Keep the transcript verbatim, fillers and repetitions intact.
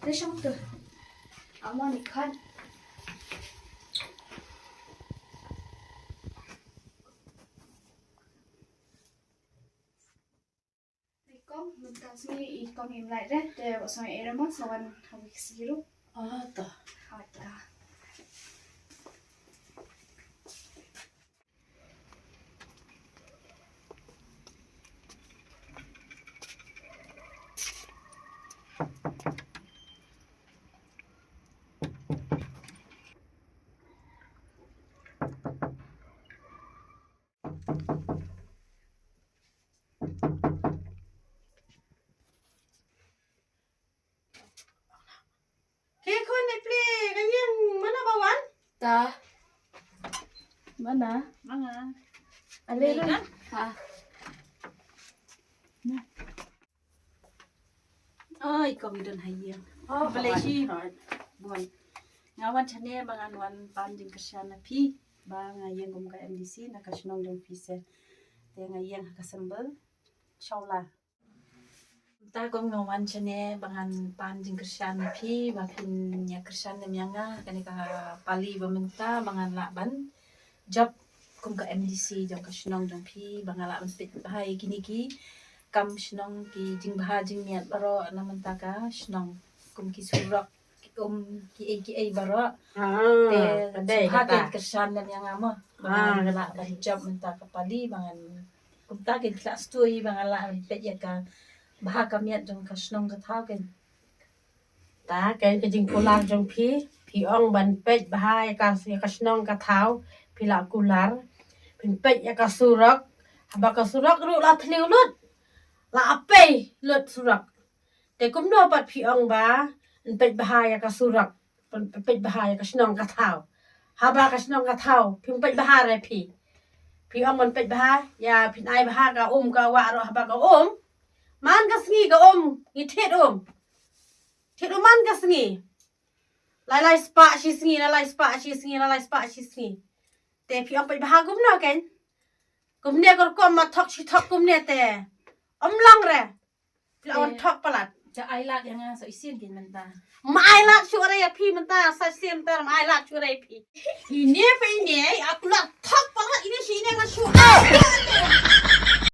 Te shong tu. Amo ni khan. Te kong, mynta sngi i kong im lai re, te wat sngi ere mo, sa wan hawi ksiru. Ah, ta. Ha, ta. Ke khun, ai pli ka ïing, mana ba wan? Ta. Mana? Mana? Ale. Kan? Ha. Ai, kong i don ha ïing. Oh, balei shi? Bun. Nga wan shane ba ngan wan pan jingkyrshan na phi. Ba nga ïeng kum ka M D C na ka shnong jong phi se. Te nga ïeng ha ka symbol shawla. Mynta kong nga wan shane ba ngan pan jingkyrshan na phi, ba phin ïa kyrshan lem ïa nga kane ka pali ba mynta ba ngan lah ban jop kum ka M D C jong ka shnong jong phi, ba nga lah ban peit bha ïa kine ki kam shnong, ki jingbha jingmiat baroh na mynta ka shnong, kum ki surok, ki um, ki ei ki ei baroh. Ah, te ka dei sngewbha kata. Kin kyrshan lem ïa nga mo. Ah, ba ngan lah ban jop mynta ka pali ba ngan, kumta kin khlak stui ba ngan lah ban peit ïa ka bha ka miat jong ka shnong ka thaw kin. Ta, ka, ka jingkular jong phi, phi ong ban peit bha ïa ka, ïa ka shnong ka thaw, phi la kular. Phin peit ïa ka surok, haba ka surok ruh la thliew lut, la apei lut surok. Te kumno pat phi ong ba peit bha ïa ka surok, peit bha ïa ka shnong ka thaw. Haba ka shnong ka thaw, phim peit bha re phi. Phi ong ban peit bha, ïa phin ai bha ka um ka wah ruh haba ka um. Man ka sngi ka um, ngi thied um. Thied um man ka sngi. Lai lai spah shi sngi, lai lai spah shi sngi, lai lai spah shi sngi. Te phi ong peit bha kumno ken. Kumne kor kom ma thok shi thok kumne te. Ym long re. Phi la wan thok palat. Ja ai lad ïa nga sa shisien ken mynta. Ma ai lad shuh re ïa phi mynta, sa shisien mynta ma ai lad shuh re ïa phi. Ine pa ine, aku la thok palat ine shi ine nga shuh.